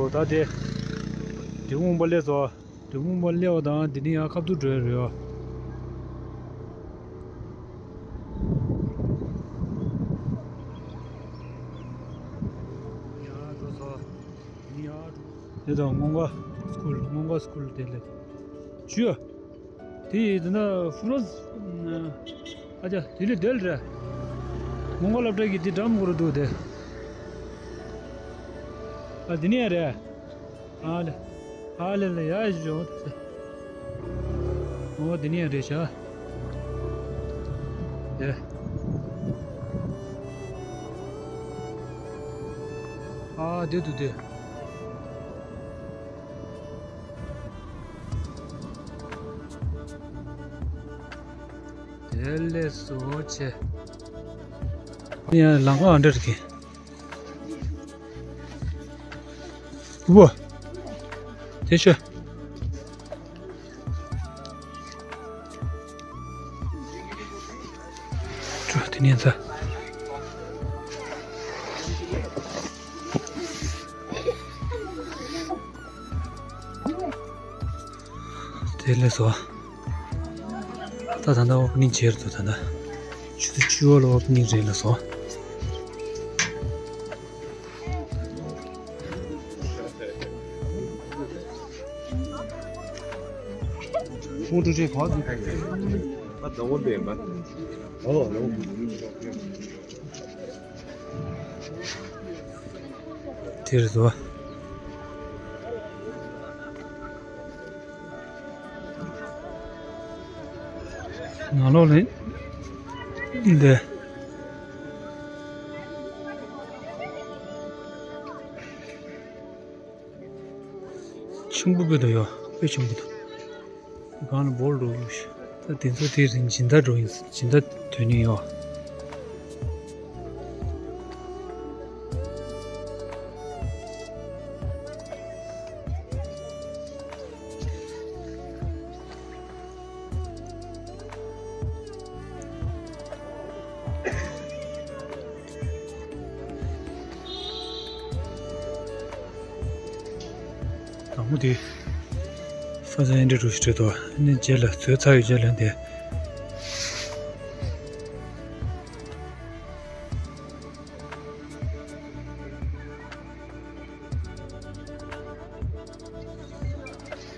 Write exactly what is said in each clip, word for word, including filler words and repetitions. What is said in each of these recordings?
ད་དེ། དེ་སྔོན་པ་སླེབས་སོ། དེ་སྔོན་པ་སླེབས་པ་དང་དེ་ནས་ཡང་ཁ་ཐུག་འགྲོ་ཡ་རེད་ཡ། ཡ་འགྲོ་སོ། ཡ་འགྲོ། དེ་དང་སྔོན་འགོ་སི་ཀུལ་སྔོན་འགོ་སི་ཀུལ་དེ་ལས། ཞུ། དེ་ཡི་དེ་ན་ཧྥུ་རོ་ཨ་ཅག་དེ་ལས་དེ་ལ་རེད། སྔོན་འགོ་སློབ་གྲྭ་གི་དེ་འགྲམ་གུ་རུ་འདུག་དེ། ཨ་དེ་ནས་ཡ་རེད། ཨ་ལེ། ཨ་ལེ་ལེ་ཡ་ཞོ། ཨོ་དེ་ནས་ཡ་རེད་ཤག་དེ། ཨ་དེ་འདུག་དེ། དེ་ལས་སོ་ཆེ། ཡང་ལམ་ཁ་འདྲ་རེད་ཀི། ཨུ་བོ། དེ་ཤོད། ཅོ་དེ་ནས་ཚ། དེ་ལས་སོ། ད་ད་ལྟ་ཨོ་པ་ནིང་བྱས་རེད་དོ། ད་ལྟ་ཆུ་ཚོད་བཅུ་པ་ལ་ཨོ་པ་ནིང་རེད་ལ་སོ། ཁོང་ཀྲུའུ་ཀྲེ་ག་ཟིག་ཨ་དང་པོ་དེ་ཡིན་པ། ཨོ་ལོ། དེར་བཟོ། ནང་ལོགས་ལ་འདི། ཆུང་པོ་དཔེ་འདུག་ཡོ། དཔེ་ཆུང་པོ་འདུག་གང་ལ་བོར་འགྲོ་གི་ཤི། ད་དེ་ཚོ་དེ་རིང་སྦྱིན་བདག་འགྲོ་ཡིན། སྦྱིན་བདག་དོན་ནི་ཡོ། དང་པོ་དེ་ས་ཆ་ཨེ་འདྲ་རུ་ཞིག་རེད་དོ། ཨ་ནི་རྗེས་ལ་བཟོས་ཚར་ཡོད་རྗེས་ལ་འདི།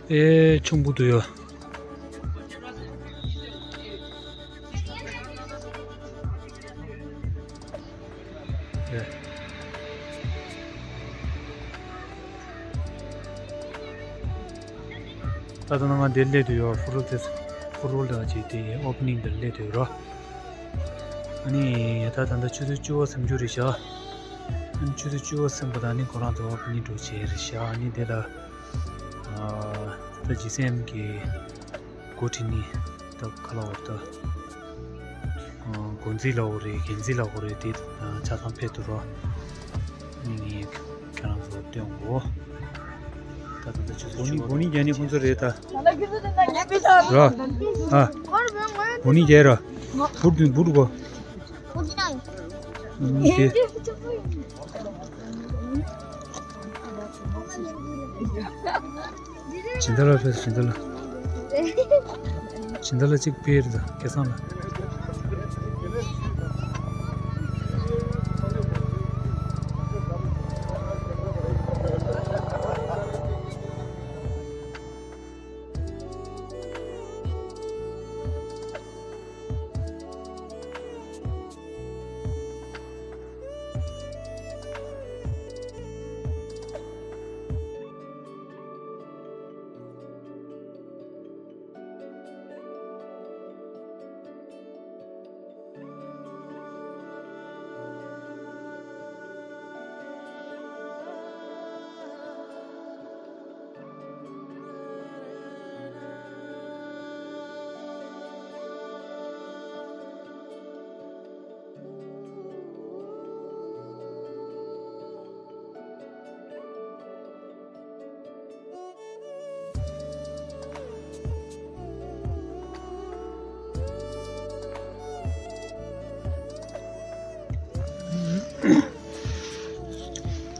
ཨེ་ཆུང་པོ་འདུག་ཡོ། ཨེ། ད་ལྟ་ང་འདིར་སླེབས་འདུག་ཡོ། ཧྥུ་རོ་དེ་ཧྥུ་རོ་ལ་ཅིག་དེ་ཨོ་པ་ནིང་འདིར་སླེབས་འདུག་རོ། ཨ་ནི་ད་ད་ལྟ་ཆུ་ཚོད་བཅུ་པ་ཟིན་རྒྱུ་རེད་ཤག་ཨ་ནི་ཆུ་ཚོད་བཅུ་པ་ཟིན་པ་དང་ནི་ཁོ་རང་ཚོ་ཨོ་པ་ནིང་འགྲོ་བྱས་རེད་ཤག་ཨ་ནི་དེ་ལ་ཨ་ད་ཇི་སི་ཨེམ་གི་འགོ་ཁྲིད་ནི་ད་ག་ལ་བར་ད་འགོ་འཛིན་ལ་འོ་རེད། འགན་འཛིན་ལ་འོ་རེད། དེ་ཆ་ཚང་ཕེབས་འདུག་རོ། ཨ་ནི་ངས་ཁྱེད་རང་ཚོ་སྟོན་གོ། ད་ད་ད་ཆུ་ཚོད་བཅུ་པ། གོ་ནི་རྒྱ་ནི་ཁོང་ཚོ་རེད་ད། ར། ཨ། གོ་ནི་རྒྱ་ར། འབུར་དུ་འབུར་གོ། ཨུམ་དེ། སྦྱིན་བདག་ལ་ཕེབས། སྦྱིན་བདག་ལ། སྦྱིན་བདག་ལ་གཅིག་ཕེབས་རེད་ད་སྐལ་བཟང་ལ།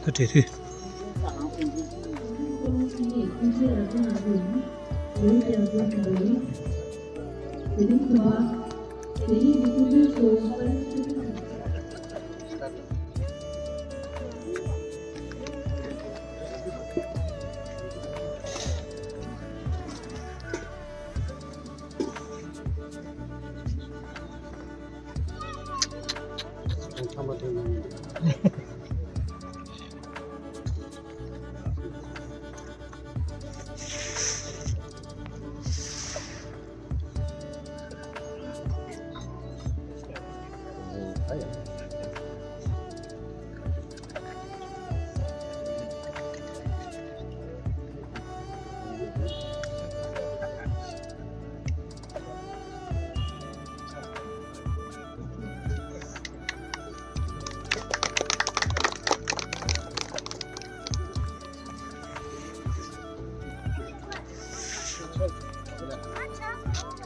ད་འབྲས་དུས། ཆེན་རབ་འབྱམས་ལགས་ཡིན། བོད་རྒྱལ་ཁབ་ཀྱི་ལོ་རིམ། དེ་རིང་དུ་བ། དེ་རིང་གི་སྐུ་མགྲོན་གཙོ་བོ་པ་རིག་ཆོས་སྐྱིད་ལགས།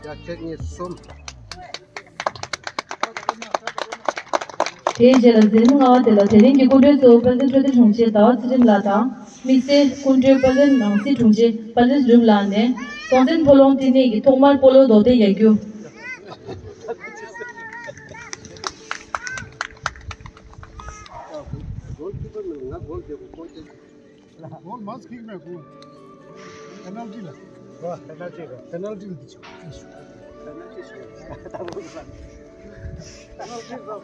ཡ་ཁྱེད་གཉིས་གསུམ། དེའི་རྗེས་ལ་འཛིན་ལྔ་པ་དེ་ལ་དེ་རིང་གི་སྐུ་མགྲོན་གཙོ་བོ་དཔལ་ལྡན་འཕྲོད་བསྟེན་དྲུང་ཆེ་ཟླ་བ་ཚེ་རིང་ལགས་དང་། དམིགས་བསལ་སྐུ་མགྲོན་དཔལ་ལྡན་ནང་སྲིད་དྲུང་ཆེ་དཔལ་ལྡན་ཚེ་རིང་ལགས་ནས་སྲོང་བཙན་ཕོ་ལོང་བསྟི་གནས་ཀྱི་ཐོག་མར་སྤོ་ལོ་རྡོག་རྡེག་རྒྱག་རྒྱུ། Goal keeper ནི་ང་goal རྒྱག་དགོས་ཁོ་ཅན། Goal must kick མེད་གོ། Penalty ལ། Penalty ལ། Penalty ལ་འདི་ཆོག། Penalty ཆོག། Penalty ཆོག།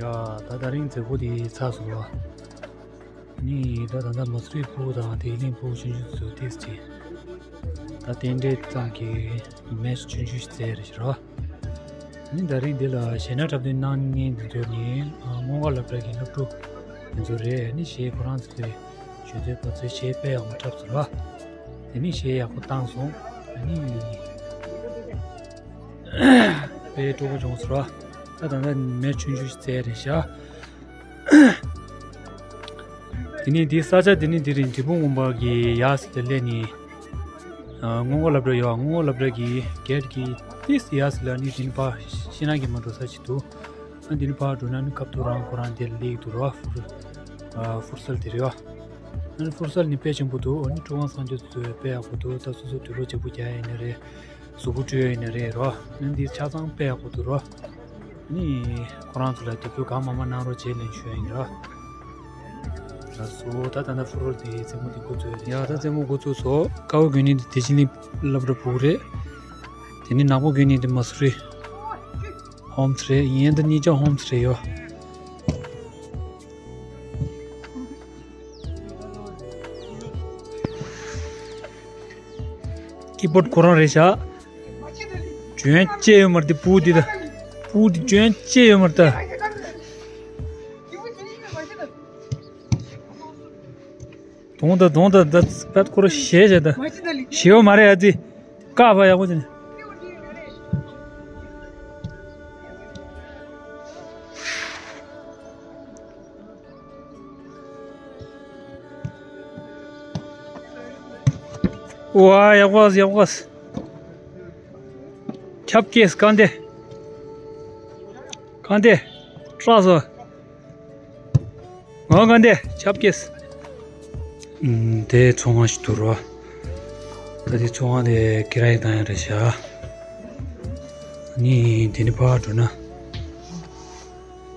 ཡ། ད་ད་རིང་མཛད་སྒོ་འདི་ཚར་སོང་བ། ནི་ད་ད་ལྟ་མ་སུ་རི་ཕྲུ་གུ་དང་དེ་གླིང་ཕྲུ་གུ་ཆུང་ཆུང་ཚོ་ཏིས་ཅི། ད་རྟེན་འབྲེལ་ཙམ་གྱི་མེ་ཆུང་ཆུང་ཞིག་བཙལ་རེ་ཞུ་རོགས། ནི་ད་རིང་འདི་ལ་གཞས་སྣ་འཁྲབ་སྟོན་གནང་མཁན་འདི་ཚོ་ནི་སྔོན་འགོག་སློབ་གྲྭ་གི་སློབ་ཕྲུག་འདི་ཚོ་རེད། ནི་གཞས་ཁོ་རང་ཚོ་ལས་ཞུ་དུས་པ་ཚོས་གཞས་དཔེ་ཡག་པོ་འཁྲབ་སོང་ར། དེ་ནི་གཞས་ཡག་པོ་བཏང་སོང་། ནི་དཔེ་སྤྲོ་པོ་བྱུང་སོང་ར། ད་ད་ལྟ་མེ་ཆུང་ཆུང་ཞིག་བཙལ་རེ་བཞག། དེ་ནས་འདི་ས་ཆ་དེ་ནས་འདི་རིང་འབྲས་སྤུངས་དགོན་པ་གི་ཡ་ཟེར་དེ་སླེབས་ནས། ཨ། སྔོན་འགོག་སློབ་གྲྭ་ཡོད། སྔོན་འགོག་སློབ་གྲྭ་གི་གེ་ཊི་གི་ཏིས་ཡ་ཟེར་ལ་ནི་དེ་ནས་ཕར་ཤིང་ནགས་ཀྱི་མ་འགྲོ་ས་ཅིག་འདུག། ཨ། དེ་ནས་ཕར་འགྲོ་ན་ནི་སྐབས་ཐོག་རང་ཁོ་རང་དེ་ལ་སླེབས་ཀྱི་འདུག་ར། ཕུར། ཨ། ཕུར་སལ་དེ་རེད་བ། ཨ་ནི་ཕུར་སལ་ནི་དཔེ་ཆེན་པོ་འདུག། ཨ་ནི་ཁྲི་དབང་སངས་རྒྱས་ཚོས་དཔེ་ཡག་པོ་འདུག། ད་སོ་སོ་དུག་ལོག་བརྗེ་པོ་རྒྱག་ཡ་ཡིན་ན་རེད། གཟུགས་པོ་བཀྲུ་ཡ་ཡིན་ན་རེད་རོ། ཨ་ནི་འདི་ཆ་ཚང་དཔེ་ཡག་པོ་འདུག་རོ། ཨ་ནི་ཁོ་རང་ཚོ་ལ་དེ་ཕུད་གང་མང་མང་གནང་རོགས་བྱེད་ལན་ཞུ་ཡ་ཡིན་རོ། སོ་ད་ད་ན་ཕུ་རོལ་དེ་རྩེད་མོ་དེ་འགོ་ཚུགས་ཡ། ད་རྩེད་མོ་འགོ་ཚུགས་སོ། དཀར་པོ་གྱོན་ནི་དེ་དེ་ཅི་ནི་སློབ་གྲྭ་ཕྲུ་གུ་རེད། དེ་ནི་ནག་པོ་གྱོན་ནི་དེ་མ་སུ་རི་ཧོམ་སི་རེད། ཡན་ད་གཉིས་ཆ་ཧོམ་སི་རེད་ཡོ། ཀི་བོཌ་ཁོ་རང་རེད་ཤག་འཇོན་ཅེ་ཡོད་མ་རེད་དེ། ཕྲུ་གུ་དེ་ད། ཕྲུ་གུ་དེ་འཇོན་ཅེ་ཡོད་མ་རེད་ད། དོང་ད་དོང་ད་ད་པད་ཁོ་ར་ཞེ་ཞེ་ད། ཞེ་བ་མ་རེད་ཨ་ཙི། ཀ་བ་ཡག་པོ་ཅན། ཝ་ཡག་པོ་ཡག་པོ། ཁྱབ་སྐྱེས་སྐལ་ལྡན། སྐལ་ལྡན། སྐྲག་སོ། ང་ག་འདི་ཆབ་ཀེས། ཨུམ། དེ་ཚོང་ཁང་ཞིག་འདུག་རོ། ད་དེ་ཚོང་ཁང་དེ་ཀི་ར་ཡི་བཏང་ཡ་རེད་ཤག་ནི་དེ་ནི་ཕར་འགྲོ་ན།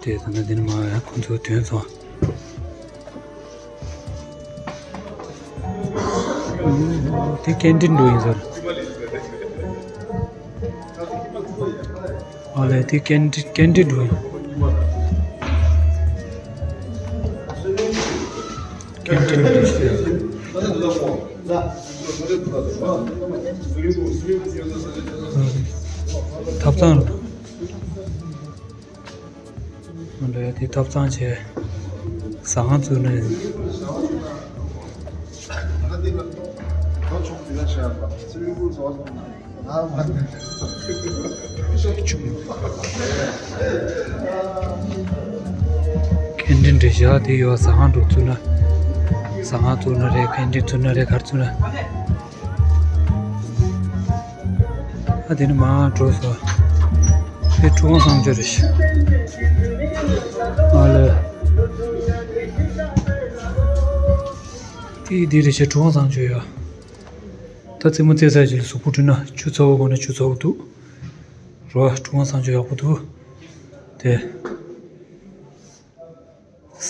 དེ་ད་ནི་དེ་ནི་མ་ཡ་ཁོང་ཚོ་དོན་ཚོང་། དེ་ཀན་ཊིན་འགྲོ་ཡིན་ཟེར། ཨ་ལས་དེ་ཀན་ཊིན་ཀན་ཊིན་འགྲོ་ཡིན། ཀན་ཊིན་འགྲོ་ཡིན། ཐབ་ཚང་རེད། འོན་ཏེ་དེ་ཐབ་ཚང་བྱས། ཟ་ཁང་བཙུགས་ནས། ཀན་ཊིན་འདྲ་བཞག་དེ་ཡོད། ཟ་ཁང་འགྲོ་བཙུགས་ན། ཟ་ཁང་བཙུགས་ན་རེད། ཀན་ཊིན་བཙུགས་ན་རེད། ག་རེ་བཙུགས་ན། ཨ་དེ་ནི་མར་འགྲོ་སོང་། དེ་ཁྲུ་གང་བཟང་སྤྱོད་རེད་ཤག་ཨ་ལས། དེ་དེ་རེད་ཤག་ཁྲུ་གང་བཟང་སྤྱོད་ཡོད། ད་རྩེད་མོ་རྩེ་ས་ཅིག་ལ་གཟུགས་པོ་བཀྲུས་ན་ཆུ་ཚ་བོ་དགོས་ན་ཆུ་ཚ་བོ་འདུག་རོ། ཁྲུ་གང་བཟང་སྤྱོད་ཡག་པོ་འདུག་དེ།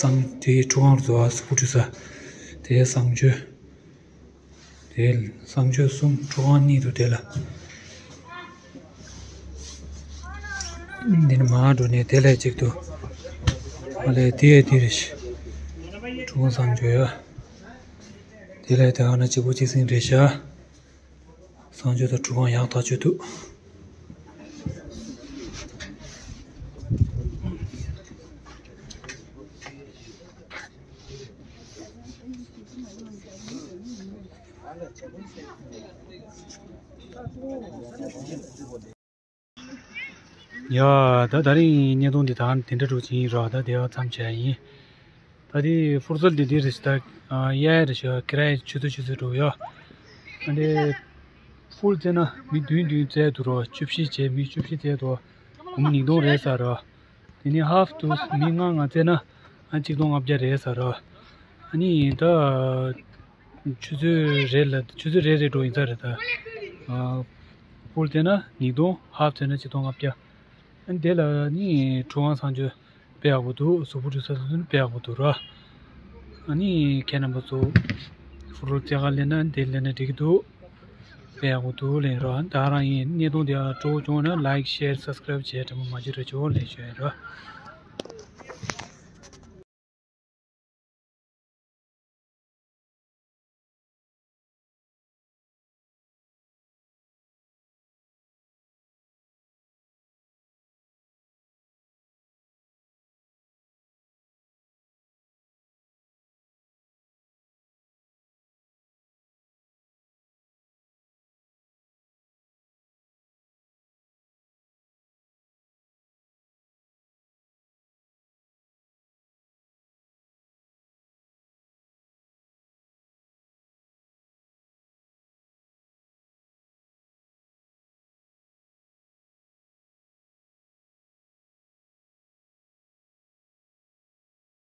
སང་དེའི་ཁྲུ་གང་རུ་འགྲོ་བ་གཟུགས་པོ་བཀྲུས་ས། དེའི་གསང་སྤྱོད། དེའི་གསང་སྤྱོད་གསུམ། ཁྲུ་གང་གཉིས་འདུག་དེ་ལ། འདི་ནི་མར་འགྲོ་ནས་དེ་ལ་གཅིག་ཏུ། ཨ་ལས་དེ་ཡ་དེ་རེད་ཤག་ཁྲུ་གང་བཟང་སྤྱོད་ཡ། དེ་ལ་དེ་ག་ན་གཅིག་པོ་གཅིག་སྲིང་རེད་ཤག་གསང་སྤྱོད་དང་ཁྲུ་གང་ཡག་ཐག་ཆོད་འདུག་ཡ། ད་ད་རིང་བརྙན་ཐུང་འདི་ད་དེ་འདྲ་འགྲོ་གི་ཡིན་རོགས། ད་དེ་བ་མཚམས་བྱས་ཡིན། ད་དེ་ཕུར་ཚལ་འདི་འདི་རེད་ཤག་ད་གཡས་རེད་ཤག་ཀི་ར་ཡི་ཆུ་ཚོད་ཆུ་ཚོད་འགྲོ་ཡ། ཨ་ནི་ཕུལ་རྩེ་ན་མི་བདུན་བདུན་རྩེ་འདུག་རོགས། བཅུ་བཞི་བྱས་མི་བཅུ་བཞི་རྩེ་འདུག་བུ་མོ་ཉིས་སྟོང་རེད་ཟེར་རོགས། དེ་ནས་ཧབ་ཏུ་མི་ལྔ་ལྔ་རྩེ་ན་ཨ་གཅིག་སྟོང་ལྔ་བརྒྱ་རེད་ཟེར་རོགས། ཨ་ནི་ད། ཆུ་ཚོད་རེ་ལ་ཆུ་ཚོད་རེ་རེ་འགྲོ་ཡིན་ས་རེད་ད། ཨ། ཕུལ་རྩེ་ན་ཉིས་སྟོང་། ཧབ་རྩེ་ན་ཆིག་སྟོང་ལྔ་བརྒྱ། ཨ་ནི་དེ་ལ་ནི་ཁྲུ་གང་བཟང་སྤྱོད་དཔེ་ཡག་པོ་འདུག་གཟུགས་པོ་བཀྲུས་ས་སོ་སོ་ནི་དཔེ་ཡག་པོ་འདུག་ར། ཨ་ནི་ཁྱེད་རྣམ་པ་ཚོ་ཕུ་རོལ་རྩེད་གར་སླེབས་ན་དེ་སླེབས་ན་འགྲིག་གི་འདུག་དཔེ་ཡག་པོ་འདུག་ལབ་ར། ད་རང་ཡིན་བརྙན་ཐུང་དེ་སྤྲོ་བོ་བྱུང་ན་ལའིཀ་ཤེར་སབ་སི་ཀ་རའིབ་བྱས་དྲན་པ་མ་བརྗེད་རོགས་བྱོས་ལབ་ཞུ་ཡིན་ར།